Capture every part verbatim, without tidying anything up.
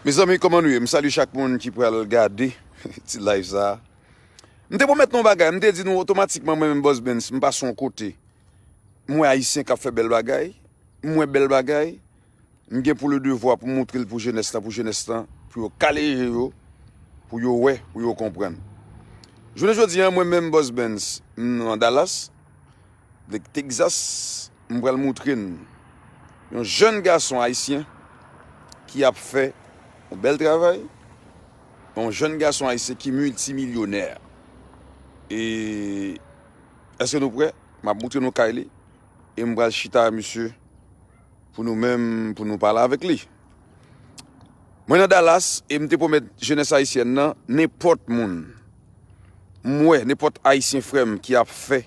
Mezanmi, kòman nou ye? M salye chak moun ki pral gade ti live sa a. M te pwomèt nou yon bagay, m te di nou otomatikman, mwen menm Boss Benz, m pase yon kote. M wè Ayisyen k ap fè bèl bagay, m wè bèl bagay, m gen pou le devwa pou m montre l pou jenès lan, pou jenès lan, pou yo kale je yo, pou yo wè, pou yo konprann. Jounen jodi a, mwen menm Boss Benz, m nan Dallas, Texas, m pral montre n yon jèn gason ayisyen ki ap fè yon bèl travay, yon jèn gason ayisyen ki miltimilyonè. E èske nou prè? M ap montre nou kay li e m pral chita misye pou nou menm, pou nou pale avèk li. Mwen nan Dallas e m te pwomèt jenès ayisyèn nan, nenpòt moun m wè, nenpòt ayisyen frè m ki ap fè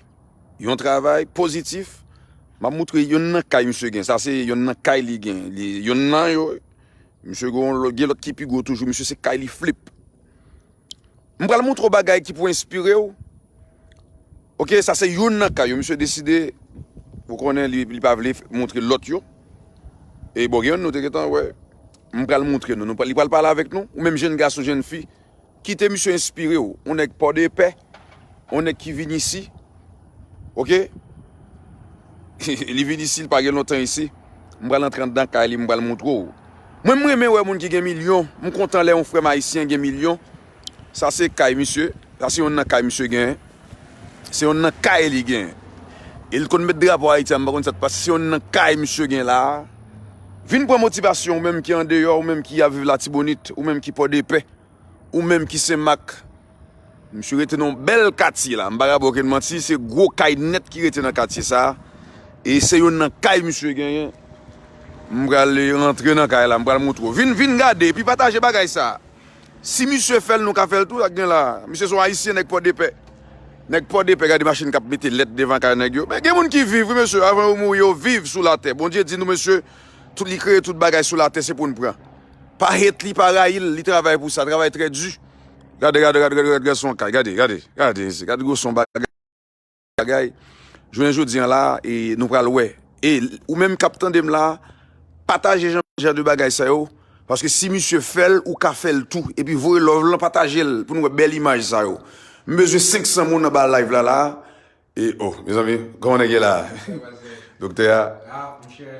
yon travay pozitif, m ap montre yonn nan kay misye gen. Sa se yonn nan kay li gen. Li, yonn nan yo, misye gen, gen lòt ki pi gwo toujou. Misye se kay li flip. M pral montre w bagay ki pou enspire w. Oke, sa se youn nan kay yo. Misye deside, ou konnen, li, li pa vle montre lòt yo. E bon, gen youn nou te gentan wè. M pral montre nou. Nou pral, li pral pale avèk nou. Ou menm jèn gason, jèn fi, kite misye enspire w. Yon nèg Pòdepè, yon nèg ki vin isi. Oke? Li vin isi, li pa gen lontan isi. M pral antre anndan kay li, m pral montre w. Mwen, m renmen wè moun ki gen milyon. M kontan lè yon frè m ayisyen gen milyon. Sa se kay misye. Sa se yonn nan kay misye genyen. Se yonn nan kay li genyen. E l konn met drapo Ayiti a, m pa konn sa k pase. Se yonn nan kay misye genyen la a. Vin pran motivasyon, ou menm ki andeyò, ou menm ki ap viv Latibonit, ou menm ki Pòdepè, ou menm ki Senmak. Misye rete nan yon bèl katye la. M pa ka ba w okenn manti, se gwo kay nèt ki rete nan katye sa a. E se yonn nan kay misye genyen. M pral rantre nan kay la, m pral montre w. Vin, vin gade, epi pataje bagay sa a. Si misye fè l, nou ka fè l tou, sa k gen la. Misye se yon ayisyen, nèg Pòdepè. Nèg Pòdepè, gade machin k ap mete lèt devan kay nèg yo. Men gen moun ki viv, wi, mesye, avan yo mouri, yo viv sou latè. Bondye di nou, mesye, tout, li kreye tout bagay sou latè, se pou n pran. Pa hate li, pa rayi l, li travay pou sa, travay trè di. Gade, gade, gade, gade, gade, gade son kay, gade, gade, gade, gade gwo son bagay. Bagay. Jounen jodi a la, e nou pral wè. E ou menm k ap tande m la, pataje jan, jan de bagay sa yo, paske si misye fè l, ou ka fè l tou. Epi voye love lan, pataje l, pou nou wè bèl imaj sa yo. M bezwen senk san moun anba live la, la. E, oh, mezanmi, kòman nèg ye la? Doktè a? Ah, monchè,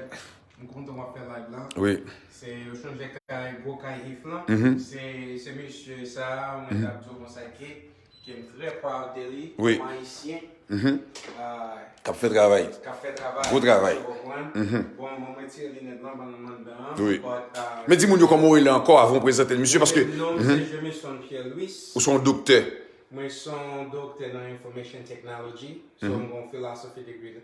m kontan w ap fè live la. Wi. Se, yo chanje kay, gwo kay If lan. Mhm. Se, se mesye sa, mwen t ap di w konsa ke, ke m trè proud de li, wi, kòm Ayisyen. Mhm. Ah, k ap fè travay. K ap fè travay. Gwo travay. Ou konprann? Mhm. Bon, mwen, mwen tire linèt lan, ban nan anndan an. Wi. But, ah, men di moun yo kòman w rele ankò avan w prezante l, misye, paske, non, mhm, se Jameson Pierre Louis. Ou se yon doktè. Mwen se yon doktè nan Information Technology, so, mhm, m gen yon philosophy degree.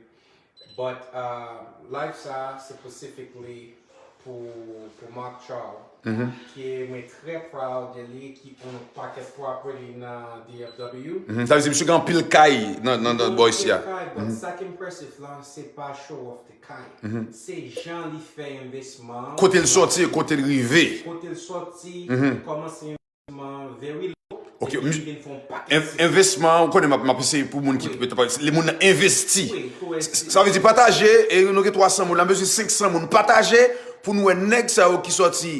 But, uh, live sa, se specifically pou, pou Mark Charles, mhm, ke mwen trè proud de li, ki own pakèt property nan D F W. Mhm. Sa vle di, misye gen anpil kay nan, nan, nan bò isi a. Anpil kay, but, mhm, sa k impressive lan, se pa show off de kay. Mhm. Se jan li fè envesman an. Kote l sòti e kote l rive. Kote l sòti, mhm, kòmanse very low, ok, epi m-, li vin fè yon pakèt en-, envesman, ou konnen m ap, m ap eseye pou moun ki, wi, petèt pa, li moun nan envesti. Wi, wi. S-, sa vle di pataje, e nou gen twa san moun, la m bezwen senk san moun. Pataje pou nou wè nèg sa yo ki sòti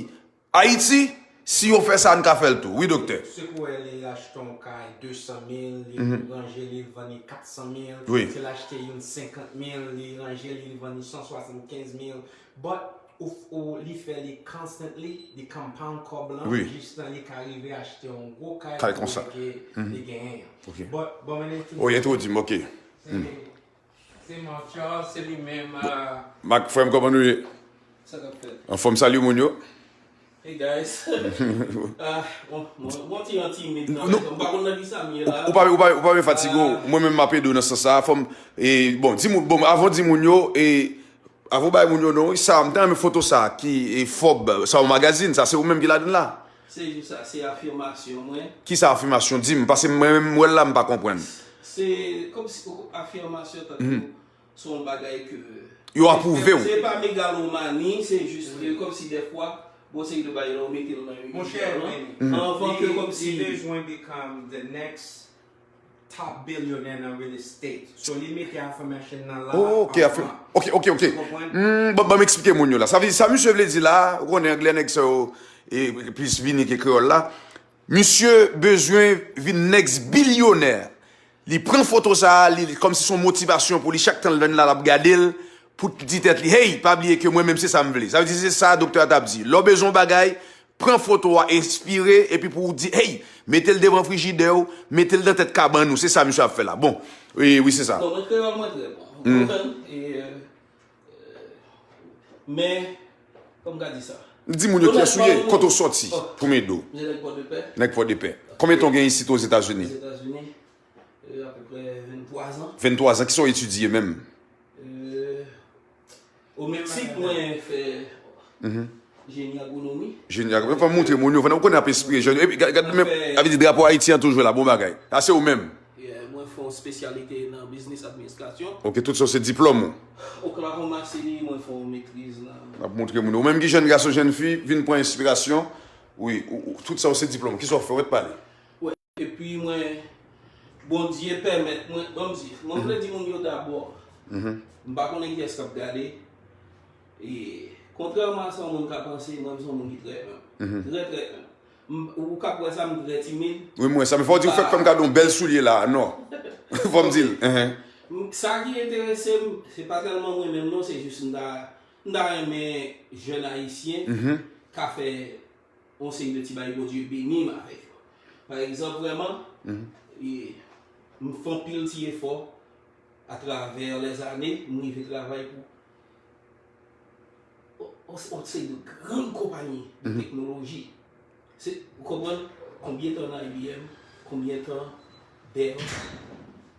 Ayiti, si yo fè sa, n ka fè l tou. Wi, doktè. Se kou wè li achte yon kay de san mil, li, mhm, ranje li, li vann li kat san mil. Wi. Si l achte youn senkant mil, li ranje li, li vann li san swasannkenz mil. But, ou, ou, li fè li constantly, li compound kòb lan, wi, jistan li ka rive achte yon gwo kay, kay konsa, ke, mhm, li genyen an. Ok. But, bon, men li tou. Oh, li entwodui m, ok. Se, hmm, se Mark Charles, se li menm, ah. Mark, frè m, kòman nou ye? Sa k ap fèt? Anfòm, salye moun yo. Hey, guys. Ah, bon, bon, bon, ti, yon timid nan, non, m pa konn nan ki sa m ye la. Ou, ou pa, ou pa, ou pa men fatige w. Ah. Mwen menm, m ap ede w nan sans sa. Fò m, e, bon, di moun, bon, avan di moun yo, e, avan w bay moun yo non, wi, sa, m te renmen foto sa, ki, e, Forbes, sa yon magazin, sa se ou menm ki ladann la? Se jis sa, se afimasyon mwen. Ki sa afimasyon? Di m, paske mwen menm, m wè l la, m pa konprann. Se kòmsi afirmasyon tankou, mhm, se yon bagay ke yo apwouve w. Se pa megalomani, se jis ke kòmsi dèfwa, bon, se de bagay la, ou mete l nan yon, monchè, anvan ke kòmsi li bezwen become the next top billionaire nan real estate. So, li mete affirmation nan la. Oh, ok, avan. Ok, ok, ok. Ou konprann? Hmm, bon, ban m eksplike moun yo la. Sa vle di, sa misye vle di la, ou konnen anglè nèg sa yo, e plis vini ke kreyòl la. Misye bezwen vin next bilyonè. Li pran foto sa a, li kòmsi se yon motivasyon pou li, chak tan l vin la, l ap gade l, pou di tèt li, hey, pa bliye ke mwen menm se sa m vle. Sa vle di se sa doktè a t ap di. Lè w bezwen yon bagay, pran foto a, enspire, epi pou w di, hey, mete l devan frijidè w, mete l nan tèt kabann ou, se sa misye ap fè la. Bon, wi, wi, se sa. Bon, mwen kreyòl mwen trè bon. Ou konprann? E, euh, men, kòman m ka di sa? Di moun yo kiyès ou ye, kote w sòti, pou m ede w. Mwen se nèg Pòdepè. Nèg Pòdepè. Konbyen tan w gen isit Ozetazini? Ozetazini, euh, apeprè venntwa zan. Venntwa zan, kisa w etidye menm? Euh, o menm tit mwen fè jeni agwonomi. Jeni agwonomi. Fò m montre moun yo, fò n konnen ap enspire jèn yo. Epi, gad, gad, men, sa vle di drapo Ayiti an toujou la, bon bagay. Sa se ou menm. Yeah, mwen fè yon espesyalite nan biznis administrasyon. Ok, tout sa se diplòm ou. Oklahoma City, mwen fè yon metriz nan. N ap montre moun yo. Ou menm ki jèn gason, jèn fi, vin pran enspirasyon. Wi, ou, ou, tout sa se diplòm. Kisa w fè? Ou ret pale. Epi mwen, Bondye pèmèt mwen, ban m di, mwen vle di moun yo dabò, m pa konnen kiyès k ap gade. E, kontrèman a sa yon moun ka panse, mwen m se yon moun ki trè enb. Trè, trè enb. M, ou ka wè sa, m trè timid. Wi, m wè sa. Men fò w di, ou fèk fè m kado yon bèl soulye la, non. Fò m di l. M, sa ki enterese m, se pa tèlman mwen menm non, se jis m ta, m ta renmen jèn ayisyen ka fè yon seri de ti bagay Bondye beni m avèk yo. Pa egzanp, vrèman, e, m fè anpil ti efò atravè lèzane, m rive travay pou yon, yon, yon seri de grann konpayi de teknoloji. Se, ou konprann konbyen tan nan I B M, konbyen tan Dell,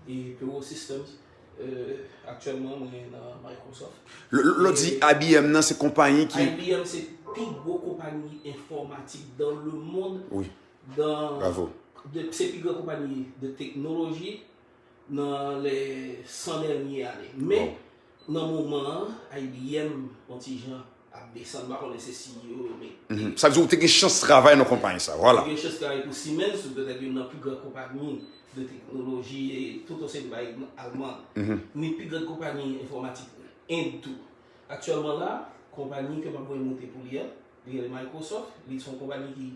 e Puro Systems. Euh, aktyèlman, mwen nan Microsoft. Lè, lè, lè w di I B M nan, se konpayi ki I B M se pi gwo konpayi enfòmatik dans le monde. Wi. Dans, bravo. De, se pi gran konpayi de teknoloji nan lè san dènye ane. Men, nan moman an, I B M, yon ti jan, ap desann, m pa konnen se C E O yo, men. Sa vle di ou te gen chans travay nan konpayi sa, vwala. Te gen chans travay pou Siemens, ki petèt youn nan pi gran konpayi de teknoloji e tout yon seri de bagay alman. Ni pi gran konpayi enfòmatik End tou. Aktyèlman la, konpayi ke m ap voye monte pou li an, li rele Microsoft, li se yon konpayi ki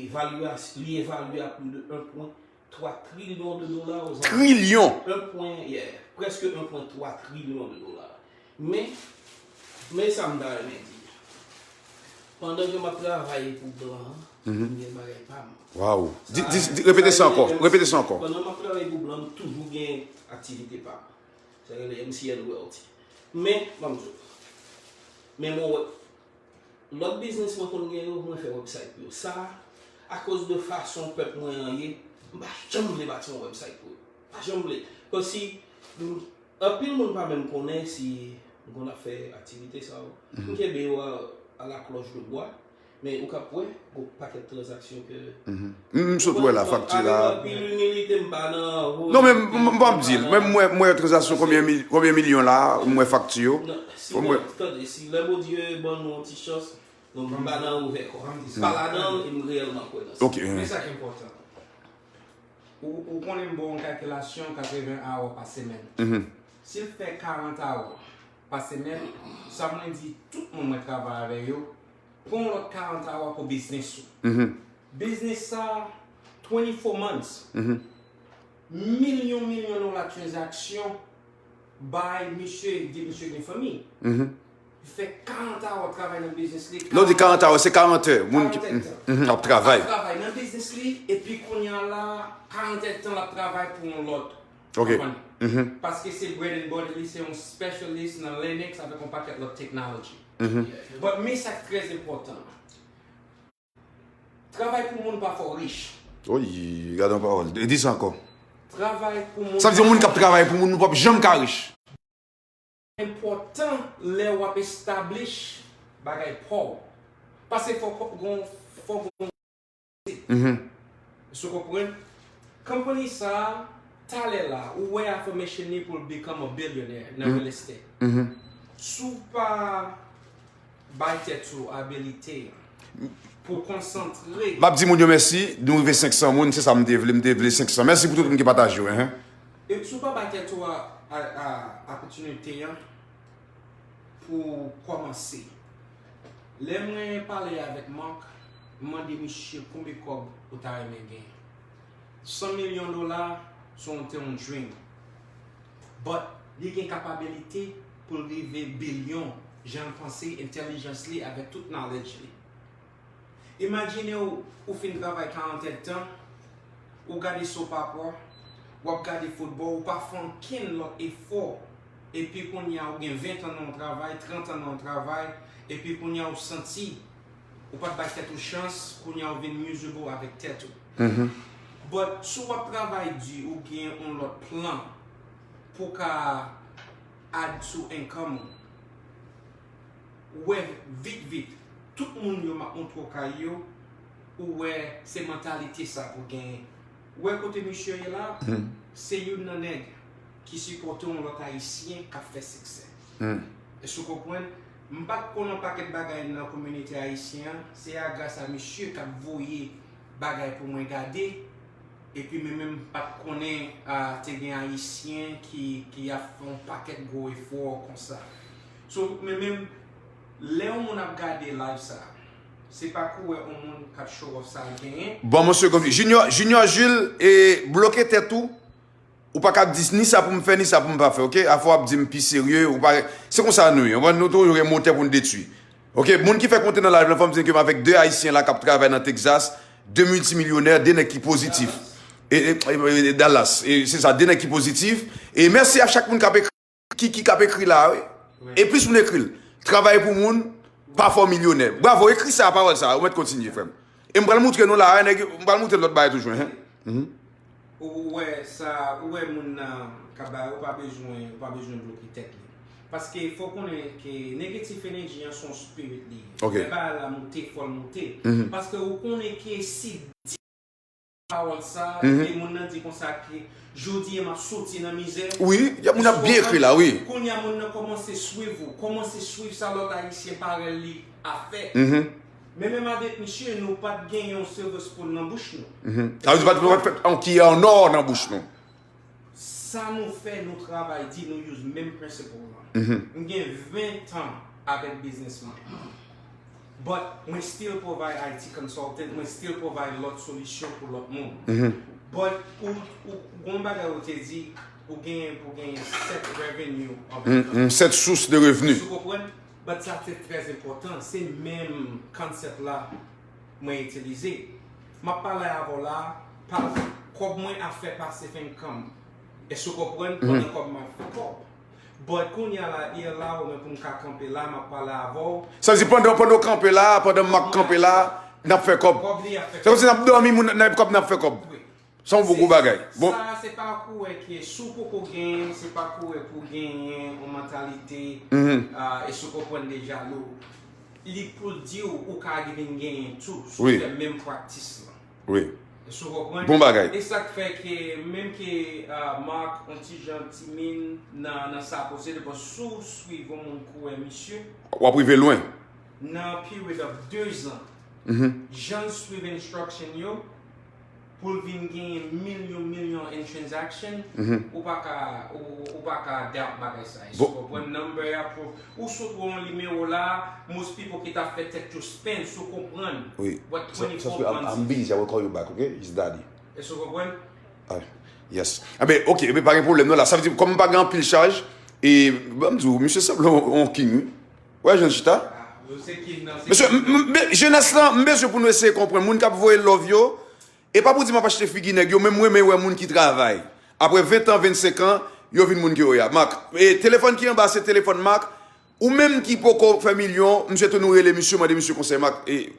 evalye, li evalye a plis de un pwen twa trilyon de dola ozantou. Trilyon! Un pwen, yeah, prèske un pwen twa trilyon de dola. Men, men sa m ta renmen di. Pandan ke m ap travay pou blan an, m gen bagay pa m. Waw. Di, di, di, repete sa ankò. Repete sa ankò. Pandan m ap travay pou blan, m toujou gen aktivite pa m. Sa rele M C N Realty. Men, ban m di w. Men mwen wè, lòt biznis mwen konn gen yo, mwen fè website pou yo. Sa, akoz de fason pèp mwen an ye, m pa janm vle bati yon website pou yo. Pa janm vle. Kòmsi, m, anpil moun pa menm konnen si m konn ap fè aktivite sa yo. M kenbe yo a, à la cloche de bois. Men ou k ap wè, gon pakèt tranzaksyon ke. M, m sot wè la, fakti la. Avèk anpil imilite, m pa nan. Non, men m, m, m p ap di l. Men m wè, m wè tranzaksyon konbyen mil-, konbyen milyon la, m wè fakti yo. Non, si, tande, si lè Bondye ban nou yon ti chans, nou m pa nan ouvè kò. Pa ladan l, e m reyèlman kwè nan sa. Ok. Men sa ki enpòtan. Ou, ou konnen m ba w yon kalkilasyon katreven awa pa semèn. Si l fè karant awa pa semèn, sa mwen di tout moun mwen travay avè yo, pran yon lòt karant awa pou biznis ou. Biznis sa, twenty-four months. Milyon, milyon dola tranzaksyon bay misye, di misye gen fanmi. Li fè karant awa ap travay nan biznis li. Lè w di karant awa, se karant è, moun ki, karant èdtan, ap travay. Ap travay nan biznis li, epi kounye a la, karant èdtan l ap travay pou yon lòt konpayi. Paske se bread and butter li, se yon specialist nan Linux avèk yon pakèt lòt technology. But men sa k trè enpòtan. Travay pou moun pa fè w rich. Oy, gade yon pawòl. Di sa ankò. Travay pou moun. Sa vle di yon moun k ap travay pou moun, nou p ap janm ka rich. Enpòtan lè w ap establish bagay pa w. Paske fò, fò gon, fò gon. Èske w konprann? Company sa, talè la, ou wè affirmation li pou l become a billionaire nan real estate. Si w pa bay tèt ou abilite pou konsantre. M ap di moun yo mèsi, nou rive senk san moun, se sa m te vle, m te vle senk san. Mèsi pou tout moun ki pataje yo, hein. E si w pa bay tèt ou a, a, a, opportunity an pou kòmanse. Lè mwen pale avèk Mark, M mande misye konbyen kòb ou ta renmen genyen. San milyon dola, se yon, te yon dream. But li gen kapabilite pou l rive bilyon, jan l panse, entèlijans li avèk tout knowledge li. Imajine w, ou fin travay karant èdtan, ou gade soap opera, w ap gade foutbòl, ou pa fè ankenn lòt efò, epi kounye a ou gen ven tan nan yon travay, trant an nan yon travay, epi kounye a ou santi ou pa t bay tèt ou chans, kounye a ou vin miserable avèk tèt ou. But si w ap travay di, ou gen yon lòt plan pou w ka add sou income ou. Ou wè vit vit, tout moun yo m ap montre w kay yo, ou wè se mantalite sa pou genyen. Ou wè kote misye ye la, se youn nan nèg ki sipòte yon lòt ayisyen k ap fè siksè. Èske w konprann? M pa t konn yon pakèt bagay nan kominote ayisyen an, se a gras a misye k ap voye bagay pou mwen gade, epi mwen menm m pa t konnen, a, te gen ayisyen ki, ki ap fè yon pakèt gwo efò konsa. So, mwen menm, lè yon moun ap gade live sa, se pa kou wè yon moun k ap show off sa l genyen. Bon, mesye, konn Junior, Junior Jules, e bloke tèt ou. Ou pa ka di ni sa pou m fè, ni sa pou m pa fè, oke? Afè w ap di m pi serye, ou pa, se konsa nou ye. Ou konprann? Nou toujou gen motè pou n detwi. Oke? Moun ki fèk monte nan live lan, fò m di ke m avèk de Ayisyen la k ap travay nan Texas, de miltimilyonè, de nèg ki pozitif. E, e, e, e, Dallas. E, se sa, de nèg ki pozitif. E mèsi a chak moun k ap ekri, ki, ki k ap ekri la, wi. E plis moun ekri l. Travay pou moun, pa fè w milyonè. Bravo, ekri sa, pawòl sa, ou mèt kontinye, frè m. E m pral moutre nou la, nèg, m pral moutre lòt bagay toujou, hen. Ou wè sa, ou wè moun nan k ap bay, ou pa bezwen, ou pa bezwen bloke tèt li. Paske fò w konnen ke negative energy an se yon spirit li ye. Lè bagay la moute, fò l moute. Paske ou konnen ke si di pawòl sa, e moun nan di konsa ke jodi a m ap soti nan mizè. Wi, y a moun ap byen ekri la, wi. Kounye a moun nan kòmanse swiv ou, kòmanse swiv sa lòt ayisyen parèy li ap fè. Men menm avèk misye, nou pa t gen yon silver spoon nan bouch nou. Sa vle di, pa t, pa t fèt yon kiyè an nò nan bouch nou. Sa nou fè, nou travay di, nou use menm principle lan. M gen ven tan avèk biznis mwen. But mwen still provide I T consultant, mwen still provide lòt solisyon pou lòt moun. But ou, ou, gon bagay ou te di, ou genyen, pou genyen sèt revenue of income. Sèt sous de revni. Èske w konprann? But sa se trè enpòtan. Se menm concept la mwen itilize. M ap pale avè w la, pa, kòb mwen ap fè passive income. Èske w konprann? Pandan kòb mwen ap fè kòb. But kounye a la, here la, ou menm pou m ka kanpe la, m ap pale avè w. Sa vle di pandan, pandan w kanpe la, pandan Marc kanpe la, n ap fè kòb. Kòb li ap fè kòb. Se kòmsi n ap dòmi, moun, n ap kòb, n ap fè kòb. Wi. Sa yon bon gwo bagay. Bon. Sa, se pa kouwè ke si w poko genyen, se pa kouwè pou genyen yon mantalite, ah, èske w konprann, de jalou. Li pou l di w, ou ka vin genyen tou, si w fè menm practice lan. Wi. Èske w konprann? Bon bagay. E sa k fè ke menm ke, ah, Marc, yon ti jan timid nan, nan sa posede, bon, si w swiv yon moun kouwè misye, w ap rive lwen. Nan period of de zan, jan l swiv instruction yo, pou l vin genyen milyon, milyon in transaction, ou pa ka, ou, ou pa ka doubt bagay sa. Èske w konprann? Number a pou, ou sot wè yon nimewo la, most people ki ta fè tèt yo spin, si w konprann. Wi. What, twenty-four months. I'm busy, I will call you back, okay? It's daddy. Èske w konprann? Ah, yes. Enben, oke, enben, pa gen pwoblèm, non, la. Sa vle di, kòm m pa gen anpil chaj, e, ban m di w, misye sanble yon, yon king, wi. Wè, jan l chita. Mesye, m, m, m, jenès lan, m bezwen pou nou eseye konprann. Moun k ap voye love yo, e pa pou di m ap achte figi nèg yo, men m renmen wè moun ki travay. Apre ven tan, vennsenk an, yo vin moun ke yo ye a. Marc, e telefòn ki anba, se telefòn Marc. Ou menm ki poko fè milyon, m swete nou rele misye, mande misye konsèy, Marc. E,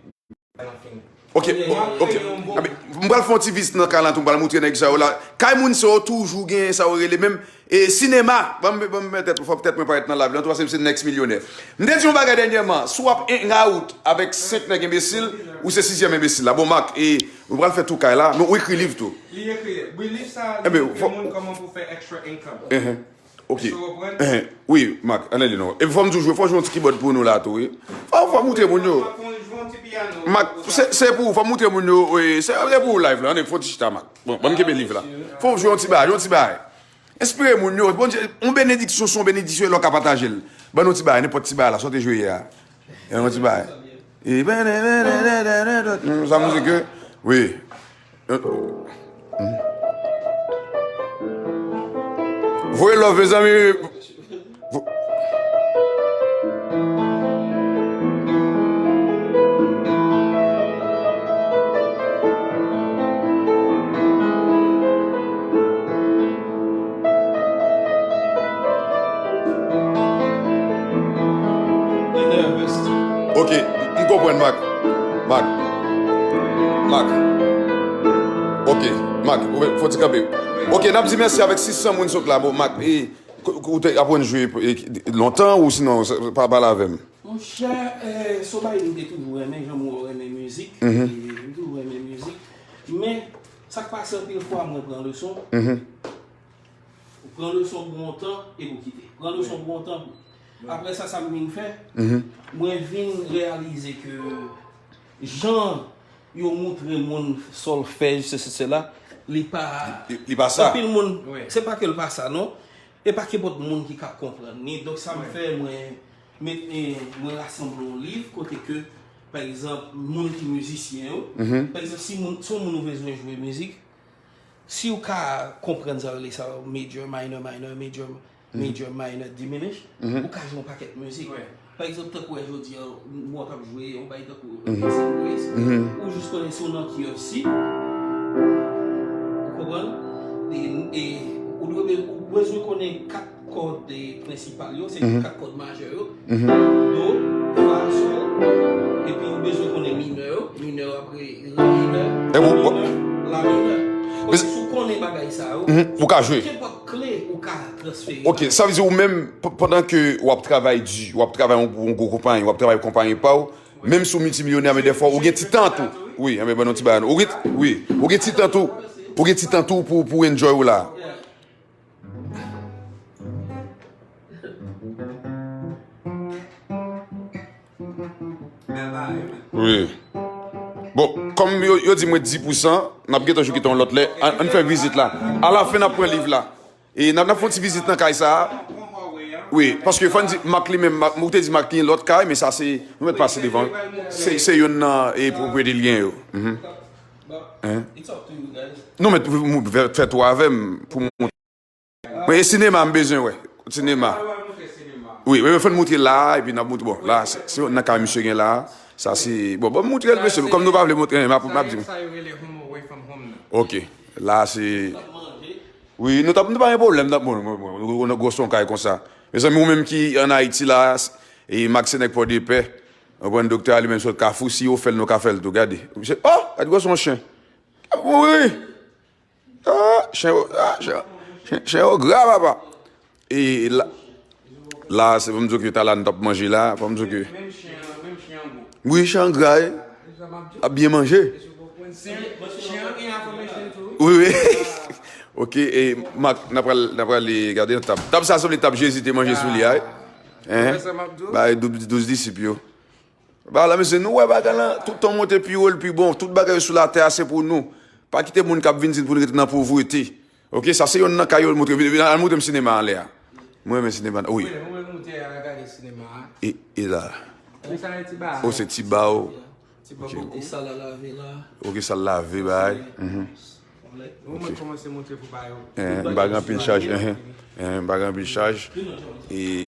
oke, oke. M pral fè yon ti vizit nan kay lan tou, m pral moutre nèg sa yo la. Kay moun sa yo toujou gen sa yo rele menm, e, sinema. Ban m, ban m, tèt, fòk tèt mwen parèt nan live la, tou, paske m se next milyonè. M te di yon bagay dènyèman, si w ap hang out avèk senk nèg enbesil, ou se sizyèm enbesil la. Bon, Marc, e, ou pral fè tou kay la, men ou ekri liv tou. Li ekri, wi, liv sa, li montre moun kòman pou fè extra income. Oke. Wi, Marc, ann ale non. Epi fò m di w jwe, fò w jwe yon ti kibòd pou nou la tou, wi. Fò, fò w moutre moun yo. Marc, se, se pou ou, fò w moutre moun yo, wi, se, se pou ou live la, ann fè yon ti chita, Marc. Bon, ban m kenbe liv la. Fò w jwe yon ti bagay, yon ti bagay. Enspire moun yo. Bondye, yon benediksyon se yon benediksyon, e lè w ka pataje l. Ban nou ti bagay, nenpòt ti bagay la, sa w te jwe yè a. Yon ti bagay. E sa mizik yo. Wi. Voye love, mezanmi. Vo- Ok, m konprann, Mak. Mak. Mak. Ok, Mak, ou fò ti kanpe. Ok, n ap di mèsi avèk sis san moun sot la. Bon, Mak, e, Ko-, ko-, ou te aprann jwe, e, lontan ou sinon, sa, pa pale avè m? Monchè, eh, se yon bagay m te toujou renmen, jan m wè w renmen mizik, e, m toujou renmen mizik. Men, sa k pase anpil fwa, mwen pran leson. Ou pran leson pou yon tan, epi w kite. Pran leson pou yon tan. Apre sa, sa m vin fè, mwen vin reyalize ke jan yo moutre moun sòlfèj, sesi, sela, li pa, li, li pa sa. Anpil moun, se pa ke l pa sa, non. E pa kenpòt moun ki ka konprann li. Donk, sa m fè, mwen met, e, mwen rasanble yon liv kote ke, pa egzanp, moun ki mizisyen yo, pa egzanp, si moun, si yon moun ou bezwen jwe mizik, si w ka konprann sa yo rele sa yo major, minor, minor, major, major, minor, diminished, ou ka jwe yon pakèt mizik. Pa egzanp, tankou wè jodi a, w ap jwe yon bagay tankou Amazing Grace, ou jis konnen se yon nan ki of si, ou konprann? E, e ou dwe, ou bezwen konnen kat kòd, e, prensipal yo, se kat kòd majè yo, do, fa, sol, epi ou bezwen konnen minè yo, minè yo apre re minè, la minè, la minè. Paske si w konnen bagay sa yo, ou ka jwe. Kenpòt kle ou ka transfere. Ok, sa vle di ou menm, p-, pandan ke w ap travay di, w ap travay yon, yon gwo konpayi, w ap travay konpayi pa w, menm si w miltimilyonè, men dèfwa ou gen ti tan tou. Wi, anben ban nou ti bagay. Ou gen, wi, ou gen ti tan tou. Ou gen ti tan tou pou, pou enjoy ou la. Wi. Bon, kòm yo, yo di mwen dis pousan, n ap gentan jou kite yon lòt lè. Ann, ann fè vizit la. Alafen, n ap pran liv la. E n ap, n ap fè yon ti vizit nan kay sa a. Wi, paske fò n di, Mak li menm, Mak, ou te di Mak li gen lòt kay, men sa se, nou mèt pase devan. Se, se youn nan, e, pwopriyete li gen yo. Mhm. Hein? Non, men fè, fè tou avè m pou mwen. Mwen, e sinema m bezwen wè. Sinema. Wi, wi, fò n moutre la, epi n ap moutre, bon, la, se, se nan kay misye gen la. Sa se, bon, bon, moutre l, mesye, kòm nou pa vle moutre, m ap, m ap di. Sa yo rele Home Away From Home nan. Ok. La, se, wi, nou t ap, nou pa gen pwoblèm, n ap, bon, bon, bon, nou, nou, nou gwo son kay konsa. Mezanmi, ou menm ki ann Ayiti la, e Mak se nèg Pòdepè, ou konprann, doktè a li menm sot Kafou, si yo fè l, nou ka fè l tou, gade. Misye, oh, gade gwo son chen. Wi, wi. Ah, chen yo, ah, chen, chen, chen yo gra, papa. E la, la, se pou m di w ke ta la, n t ap manje la, pou m di w ke. Menm chen an, menm chen an gwo. Wi, chen an gra, wi. Ap byen manje. Wi, wi. Ok, e Mak, n ap pral, n ap pral gade yon tab. Tab sa sanble tab Jezi te manje sou li a, wi. Hein? Bagay douz, douz disip yo. Ba la, mesye, nou wè bagay lan, tout tan w monte pi wo, l pi bon. Tout bagay yo sou latè a, se pou nou. Pa kite moun k ap vin di n pou n rete nan povrete. Ok, sa se yonn nan kay yo moutre, vin, vin, al moutre m sinema anlè a. Mwen renmen sinema, wi. Wi, mwen monte al gade sinema a. E, e la. Wi, sa se ti ba. Oh, se ti ba, oh. Ti ba. Ok. Boko. E sal a lave la. Ok, sal lave, bay. Mhm. Mwen, mwen kòmanse montre pou ba yo. Eh, m pa gen anpil chaj, eh, eh, m pa gen anpil chaj. E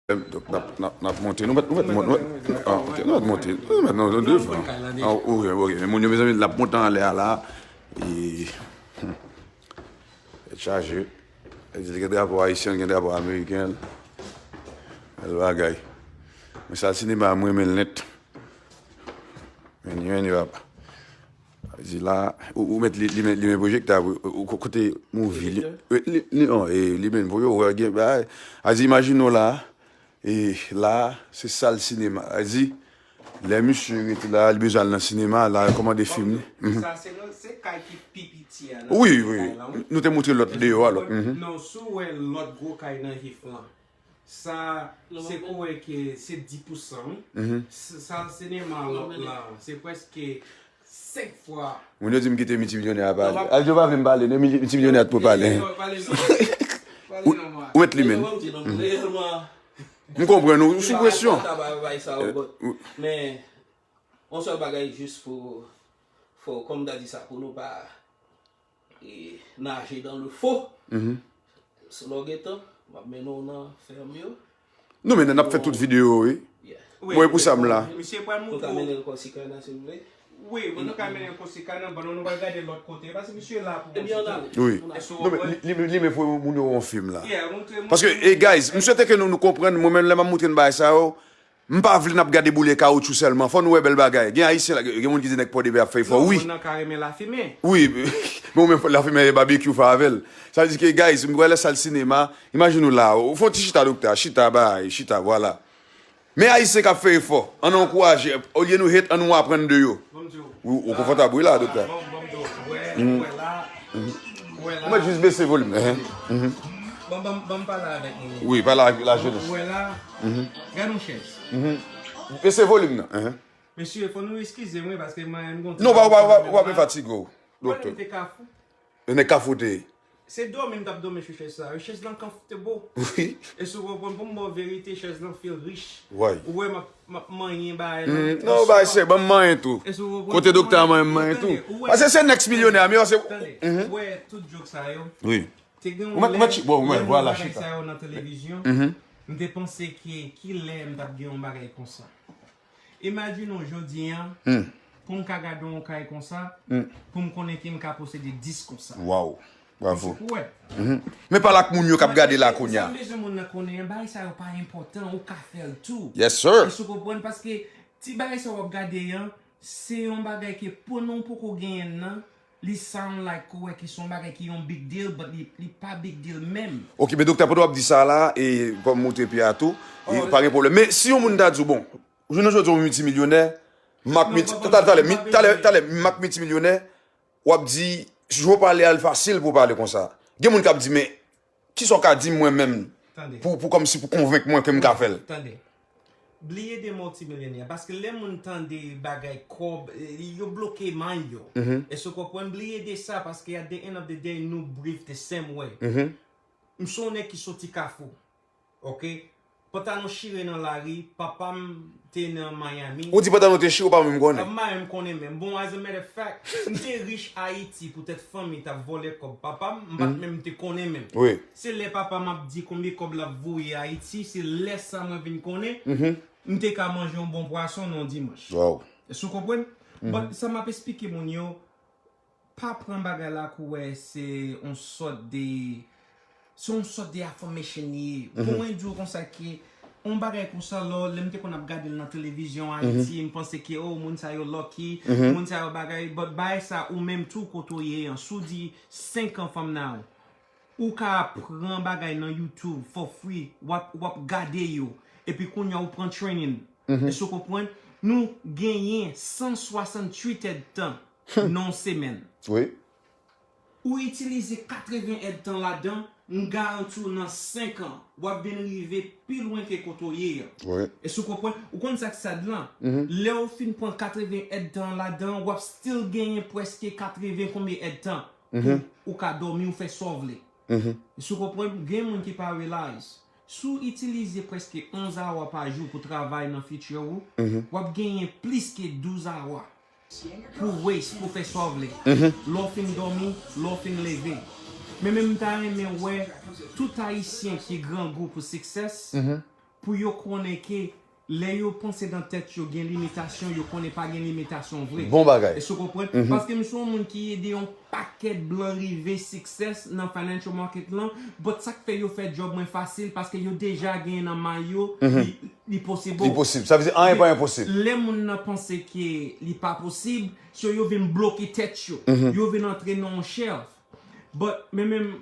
Donk, n ap, n ap, n ap monte. Nou mèt, nou mèt, nou mèt, ah, ok, nou mèt monte. Nou mèt, non, nou devan. Ah, ok, ok. Men moun yo, mezanmi, n ap monte anlè a la. E, hmm. Tèt chaje. Gen drapo ayisyen, gen drapo ameriken. Bèl bagay. Men sal sinema, mwen renmen l nèt. Men, men, men, papa. Di la, ou, ou mèt li, li, limen pwojektè, ou, ou, ou kote movie, li, li, li, non, e, limen pou yo wè gen bagay. A di, imajine w la, e la, se sal sinema. A di, lè misye rete la, li bezwen al nan sinema, la, kòmande fim li. Mhm. Sa, se nan, se kay ki pi piti a, nan wi, wi. Kay la, wi. Nou te montre lòt deyò a, lòt. Mhm. Non, si w wè lòt gwo kay nan Hif lan. Sa, se kwè ke se dis pousan, wi. Mhm. S-, sa, sinema lòt la, se prèske senk fwa. Moun yo di m kite miltimilyonè a pale. Al di yo pa vle m pale, non, milti-, miltimilyonè a t pou pale. Pale non. Pale non, mwen. Ou mèt li menm. M konprann ou, ou sou presyon. Men, Yon sèl bagay jis pou fò, kòm m ta di sa, pou nou pa e, naje dans le faux. Sou lò gentan, m ap mennen w nan fèm yo. Nou mennen, n ap fè tout videyo, wi. Mwen, pou sa m la. Misye pral montre w. Nou ka mennen l Kòsika nan, silvouplè? Wi, bon, nou ka mennen l Kòsika nan, bon, nou pral gade lòt kote. Paske misye la pou. Ebyen, ann ale. Wi. Non, men li, li, li men fò moun yo wè yon fim la. Paske, e, guys, m swete ke nou, nou konprann, mwen menm, lè m ap montre n bagay sa yo, M pa vle n ap gade boule kawotchou sèlman. Fò nou wè bèl bagay. Gen Ayisyen la, gen moun ki di nèg Pòdepè ap fè efò. Wi. Moun nan ka renmen lafimen. Wi. Men ou menm lafimen e babekyou fè avè l. Sa vle di ke, guys, m kwè lè sal sinema, imajine w la, ou fè yon ti chita, doktè, chita, bay, chita, vwala. Men Ayisyen k ap fè efò. Ann ankouraje. Olye nou hate, ann nou aprann de yo. Ou, ou konfòtab, wi, la, doktè. Bon, bon, bon. Wè, wè la. Wè la. Ou mèt jis bese volim. Bon, bon, bon, pale avèk nou. Wi, pale avèk lajenès. Wè la. Gade yon chèz. Bese volim nan. Mesye, fò nou eskize mwen paske mwen menm gon ti. Non, ou pa, ou pa, ou pa, ou pa fatige w, doktè. Mwen menm te kafou. Nèg kafou te ye. Se dòmi m t ap dòmi sou chèz sa. Chèz lan comfortable. Wi. E si w konprann, pou m ba w verite, chèz lan feel rich. Ou wè m ap, m ap manyen bagay lan. Non, bagay se, ban m manyen tou. Kote doktè a manyen, m manyen tou. Paske se next milyonè, men se. Tande, ou wè tout djòk sa yo. Wi. Te gen yon lè, lè m wè bagay sa yo nan televizyon, m te panse ke kilè m t ap gen yon bagay konsa. Imajine w jodi a, pou m ka gade yon kay konsa, pou m konnen ke m ka posede dis konsa. Waw. Bravo. Ou wè? Men pale ak moun yo k ap gade la kounye a. Sa m bezwen moun nan konnen an, bagay sa yo pa enpòtan, ou ka fè l tou. Yes sir. Èske w konprann? Paske ti bagay sa w ap gade an, se yon bagay ke pandan w poko genyen l nan, li sound like ou wè ke se yon bagay ki yon big deal, but li, li pa big deal menm. Ok, men doktè, pandan w ap di sa la, e pou m montre pye a tou, e pa gen pwoblèm. Men si yon moun ta di w, bon, jounen jodi a w miltimilyonè, m ak milti, talè, talè, talè, talè, m ak miltimilyonè, w ap di, je veux parler a l fasil pou w pale konsa. Gen moun k ap di, men, kisa w ka di m mwen menm pou, pou kòmsi pou konvenk mwen ke m ka fè l? Tande. Bliye de miltimilyonè. Paske lè moun tande bagay kòb, yo bloke mind yo. Èske w konprann? Bliye de sa, paske at the end of the day, nou breathe the same way. M se yon nèg ki soti kafou. Ok? Pantalon chire nan lari, papa m te nan Miami. Ou di pantalon te chire, ou pa menm konnen? Papa m pa menm konnen menm. Bon, as a matter of fact, m te rich Ayiti poutèt fanmi t ap vòlè kòb papa m, m pa t menm te konnen menm. Se lè papa m ap di konbyen kòb l ap voye Ayiti, se lè sa mwen vin konnen, m te ka manje yon bon pwason nan yon dimanch. Èske w konprann? But sa m ap esplike moun yo, pa pran bagay la kou wè se yon sòt de, se yon sòt de affirmation li ye. Pou mwen di w konsa ke yon bagay konsa lò, lè m te konn ap gade l nan televizyon Ayiti, m panse ke, oh, moun sa yo lucky, moun sa yo bagay, but bagay sa ou menm tou kote w ye an, si w di senk an from now, ou ka pran bagay nan YouTube for free, w ap, w ap gade yo, epi kounye a ou pran training. Èske w konprann? Nou genyen san swasanntuit èdtan nan yon semèn. Wi. Ou itilize katreven èdtan ladan, m garanti w nan senk an, w ap vin rive pi lwen ke kote w ye an. Èske w konprann? Ou konn sa k sad lan? Lè w fin pran katreven èdtan ladan, w ap still genyen prèske katreven konbyen èdtan pou ou ka dòmi, ou fè sa w vle. Èske w konprann? Gen moun ki pa realize. Si w itilize prèske onz awa pa jou pou travay nan future ou, w ap genyen plis ke douz awa pou waste, pou fè sa w vle. Lè w fin dòmi, lè w fin leve. Men, men m ta renmen wè tout Ayisyen ki grangou pou success, pou yo konnen ke lè yo panse nan tèt yo gen limitasyon, yo konnen pa gen limitasyon vre. Bon bagay. Èske w konprann? Paske m se yon moun ki ede yon pakèt blan rive success nan financial market lan, but sa k fè yo fè job mwen fasil, paske yo deja genyen nan may yo, li, li possible. Li posib. Sa vle di anyen pa enposib. Lè moun nan panse ke li pa posib, so yo vin bloke tèt yo. Yo vin antre nan yon shelf. But, men menm,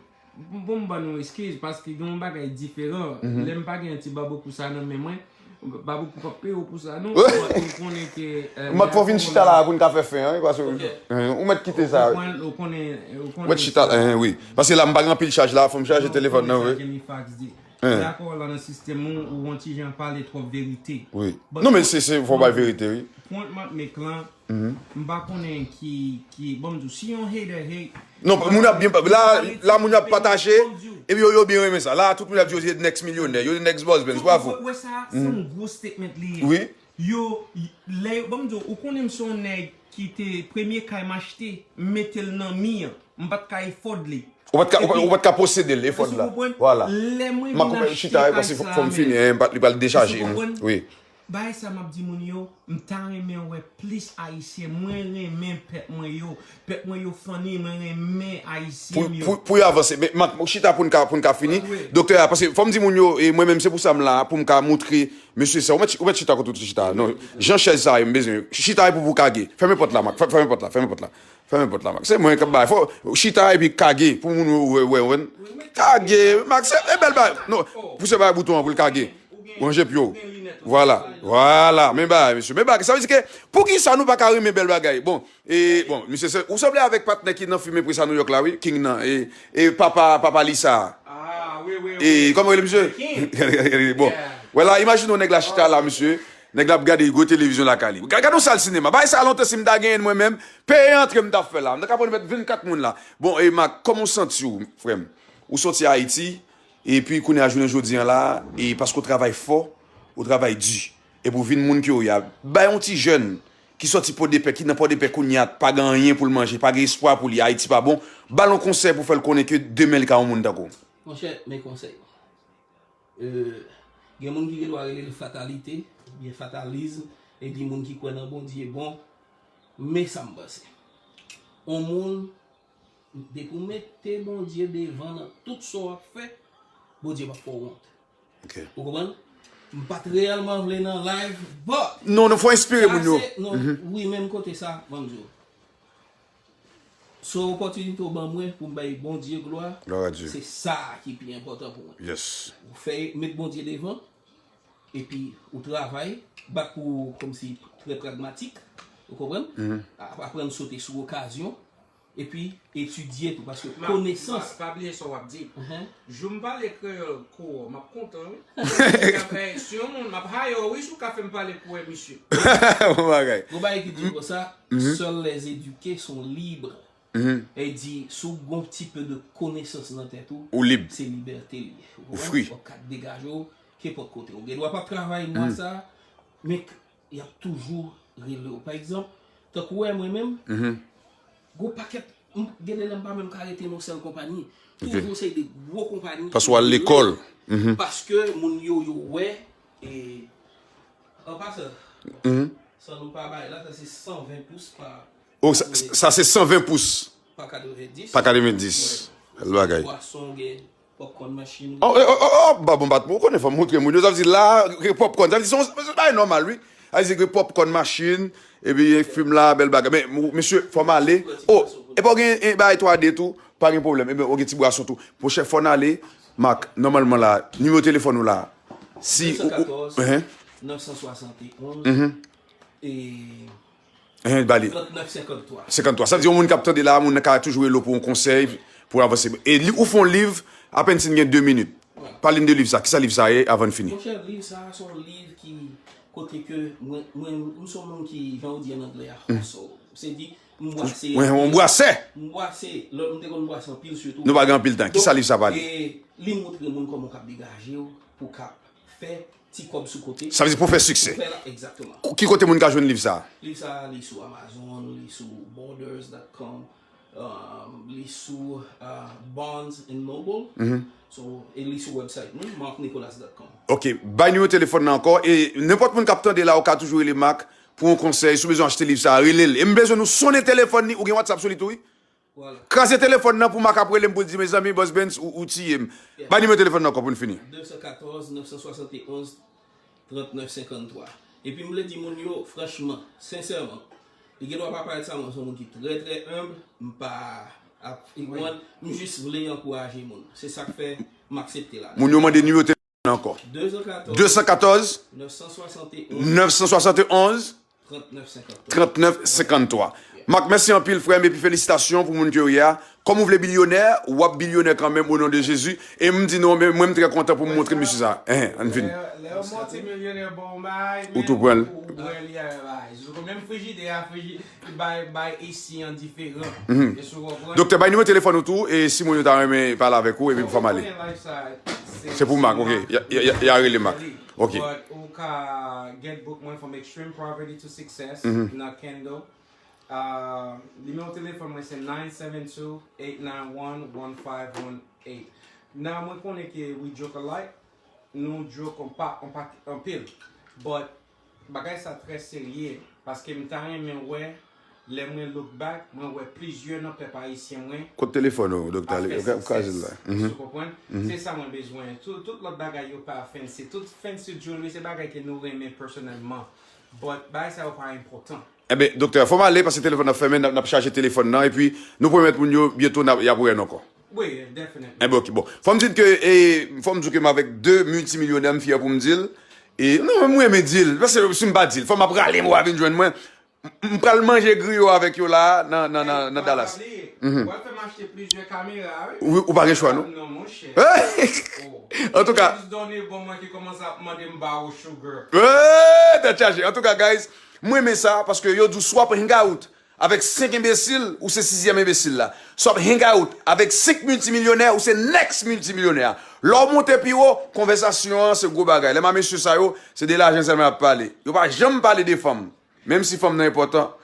bon, m ban nou eskiz, paske gen yon bagay diferan. Lè m pa gen ti babouk ou sa nan men mwen, babouk ou p ap peye w pou sa, non. But ou konnen ke, eh, m ap fè w vin chita la pou n ka fè fen an, wi, paske, eh, ou mèt kite sa. Ou konnen, ou konnen, ou konnen. Ou mèt chita la, eh, wi. Paske la, m pa gen anpil chaj la, fò m chaje telefòn nan, wi. Sa Jamie Foxx di. Dakò la nan sistèm ou, ou yon ti jan pale twòp verite. Wi. Non, men se, se, fò bay verite, wi. Pwen m ap make lan, m pa konnen ki, ki, bon, m di w, si yon hater hate. Non, moun ap byen, la, la, moun ap pataje, epi yo, yo byen renmen sa. La, tout moun ap di yo se next milyonè, yo se next boss Benz, bravo. Ou wè sa, se yon gwo statement li ye. Wi. Yo, lè yo, ban m di w, ou konnen m se yon nèg ki te premye kay m achte, m mete l nan mi an. M pa t ka efòd li. Ou pa t ka, ou pa, ou pa t ka posede l, efòd la. Vwala. Lè mwen vin achte kay sa a, fò m fini, li pral dechaje. Wi. Bagay sa m ap di moun yo, m ta renmen wè plis Ayisyen. Mwen renmen pèp mwen yo. Pèp mwen yo funny, mwen renmen Ayisyen m yo. Pou, pou, pou yo avanse. Men, Mak, chita pou n ka, pou n ka fini. Doktè a, paske fò m di moun yo, e mwen menm, se pou sa m la, pou m ka moutre mesye sa. Ou mèt, ou mèt chita kote ou te chita. Non, jan chèz sa yo, m bezwen. Chita epi pou kage. Fèmen pòt la, Mak. Fè-, fèmen pòt la, fèmen pòt la. Fèmen pòt la, Mak. Se mwen k ap bay. Fò chita epi kage pou moun wè, wè, wè. Kage, Mak, se e bèl bagay. Non, pouse bay bouton an pou l kage. Ranje pye w. Vwala. Vwala. Men bagay, mesye. Men bagay. Sa vle di ke, poukisa nou pa ka renmen bèl bagay? Bon, e, bon, mesye, se, ou sanble avèk patnè ki nan fim Prince a New York la, wi. King nan. E, e papa, papa Lisa. E, kòman rele misye? Bon. Vwala, imajine yon nèg la chita la, mesye. Nèg la ap gade gwo televizyon lakay li. Ga-, gade yon sal sinema. Bagay sa lontan si m ta genyen l mwen menm, peye antre m t ap fè la. M ta ka pran mèt vennkat moun la. Bon, e Mak, kòman w santi w, frè m? Ou soti Ayiti, epi kounye a jounen jodi an la, e paske w travay fò, ou travay di. Epi w vin moun ke w ye a. Bay yon ti jèn ki soti Pòdepè, ki nan Pòdepè kounye a, pa gen anyen pou l manje, pa gen espwa pou li, Ayiti pa bon, ba l yon konsèy pou fè l konnen ke demen li ka yon moun tankou w. Monchè, men konsèy. Euh, gen moun ki gen dwa rele l fatalite, oubyen fatalism, e di moun ki kwè nan Bondye bon, men sa m panse. On moun, depi w mete Bondye devan nan tout sa w ap fè, Bondye p ap fè w wont. Ou konprann? M pa t reyèlman vle nan live, but. Non, non, fò enspire moun yo. Non, wi, menm kote sa, ban m di w. Se yon opòtinite w ban mwen pou m bay Bondye glwa. Se sa ki pi enpòtan pou mwen. Ou fè met Bondye devan, epi ou travay, bat pou ou kòmsi trè pragmatik, ou konprann? Aprann sote sou okazyon, epi etidye tou, paske konesans. Pa bliye sa w ap di. Jou m pale kreyòl kou w, m ap kontan wi. Si yon moun, m ap hire w wi, si w ka fè m pale kou w misye. Bon bagay. Gon bagay ki di konsa, seuls les éduqués sont libres. E di, si w gon ti pe de konesans nan tèt ou, se libète li ye. Ou fri. W ap ka degaje w kenpòt kote. Ou gen dwa p ap travay mwa sa, men y ap toujou rele w. Pa egzanp, tankou w wè mwen menm, gon pakèt, m, gen de lè m pa menm ka rete nan yon sèl konpayi. Toujou se de gwo konpayi. Paske w al lekòl. Paske moun yo, yo wè, e, an pasan, san nou pa bay la, sa se san ven pous pa. Oh, sa, sa se san ven pous. Pa katrevenndis. Pa katrevenndis. Bèl bagay. Bwason, gen popcorn machine. Oh, oh, oh, oh, ba bon, bat, ou konnen fò m montre moun yo, sa vle di la, gen popcorn, sa vle di se yon, se yon bagay nòmal, wi. Sa vle di gen popcorn machine, epi gen fim la, bèl bagay. Men, mesye, fò m ale. Oh, epi w gen, eh, bagay twa D tou, pa gen pwoblèm. Epi w gen ti bwason tou. Monchè, fò n ale. Mak, nòmalman la, nimewo telefòn ou la. Si ou, ou, nèf san swasannde onz. E Hein, ba li. Trannèf senkannntwa. Senkannntwa. Sa vle di yon moun k ap tande la, moun nan ka toujou rele w pou yon konsèy, pou avanse. E li, ou fè yon liv, apèn si n gen de minit. Pale n de liv sa. Kisa liv sa ye, avan n fini? Monchè, liv sa a se yon liv ki, kote ke mwen, mwen, m se yon moun ki, jan yo di ann anglè a, hustle. Se di, m bwase. Mwen, yon bwasè. M bwase. Lè m te konn bwase anpil sitou. Nou pa gen anpil tan. Kisa liv sa pale? E li montre moun kòman w kab degaje w, pou w kab fè ti kòb sou kote. Sa vle di pou fè siksè. Pou fè la, egzakteman. Ki kote moun ka jwenn liv sa a? Liv sa a, li sou Amazon, li sou borders dot com, um, li sou, uh, Barnes and Noble. So, e li sou website nou, mark nicolas dot com. Ok, bay nimewo telefòn nan ankò. E nenpòt moun k ap tande la, ou ka toujou rele Mak pou yon konsèy. Si w bezwen achte liv sa a, rele l. E m bezwen nou sonnen telefòn li. Ou gen WhatsApp sou li tou, wi? Kraze telefòn nan pou Mak ap rele m pou l di, mezanmi, Boss Benz, ou, ou tiye m. Bay nimewo telefòn nan ankò pou n fini. De san katòz, nèf san swasann e onz, trannèf senkannntwa. Epi m vle di moun yo, franchman, sensèman, li gen dwa pa parèt sa, mwen se yon moun ki trè, trè enb, m pa ap, ou konprann, m jis vle ankouraje moun. Se sa k fè m aksepte la. Moun yo mande nimewo telefòn nan ankò. De san katòz, nèf san swasann e onz, nèf san swasann e onz, trannèf senkannntwa. Mak, mèsi anpil, frè m, epi felisitasyon pou moun ke w ye a. Kòm ou vle bilyonè, w ap bilyonè kanmenm, o non de Jezi. E m di nou, mwen, mwen, m trè kontan pou m montre misye sa. Enhen, ann vini. Lè, lè yo monte milyonè ba w yon bagay, ou tou pran l. Ou pran li avè bagay. Sou menm frijidè a, friji-, bay, bay esi an diferan. Èske w konprann? Doktè, bay nimewo telefòn ou tou, e si moun yo ta renmen pale avèk ou, epi pou fè m ale. Se pou Mak, ok. Y a, y a, y a, y a rele Mak. Ok. But ou ka get book mwen from Extreme Poverty to Success nan Kindle. Uh, nimewo telefòn mwen se nine seven two, eight nine one, one five one eight. Now, mwen konnen ke we joke a lot, nou joke on pa, on pa, anpil. But bagay sa trè serye, paske m ta renmen wè, lè mwen look back, mwen wè plizyè nan pèp ayisyen mwen Kot telefòn ou, doktè? ap fè Ou ka- ou ka jwenn success. la. Mhm. Ou konprann? Se sa mwen bezwen. Tout, tout lòt bagay yo pa fancy. Tout fancy jewelry se bagay ke nou renmen pèsonèlman. But bagay sa yo pa enpòtan. Enben, doktè, fò m ale paske telefòn nan fèmen, n ap- n ap chaje telefòn nan, epi nou pwomèt moun yo, byento n ap- y ap wè n ankò. Wi, definitely. Enben, ok, bon. Fò m di ke, e, fò m di ke m avèk de miltimilyonè, m fyè pou m di l. E, non, mwen renmen di l. Paske si m pa di l, fò m ap rale m w a vin jwenn mwen. M- M pral manje griyo avèk yo la, nan, nan, nan, nan Dallas. Ou al fè m achte plizyè kamera, wi. Ou, ou pa gen chwa, non? Non, monchè. An tou ka, Jis donnen bon mwen ki kòmanse ap mande m ba ou sugar. Eee, tèt chaje. An tou ka, guys, mwen renmen sa paske yo di w si w ap hang out avèk senk enbesil, ou se sizyèm enbesil la. Si w ap hang out avèk senk miltimilyonè, ou se next miltimilyonè. Lè w monte pi wo, konvèsasyon an se gwo bagay. Lè m a mesye sa yo, se de lajan sèlman y ap pale. Yo pa janm pale de fanm. Menm si fanm nan enpòtan,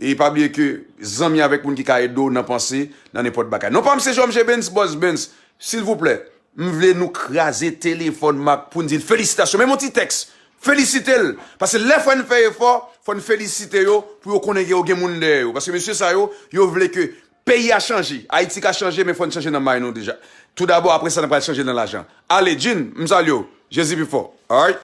e pa bliye ke zanmi avèk moun ki ka ede w nan panse, nan nenpòt bagay. Non pa m se J M G Benz, Boss Benz. Silvouplè, m vle nou kraze telefòn Marc pou n di l felisitasyon. Men yon ti tèks. Felisite l. Paske lè fò n fè efò, fò n felisite yo pou yo konnen ke yo gen moun dèyè yo. Paske mesye sa yo, yo vle ke peyi a chanje. Ayiti ka chanje, men fò n chanje nan may nou deja. Toudabò, apre sa, n pral chanje nan lajan. Ale, Jean, m salye w. Jezi pi fò. Alright?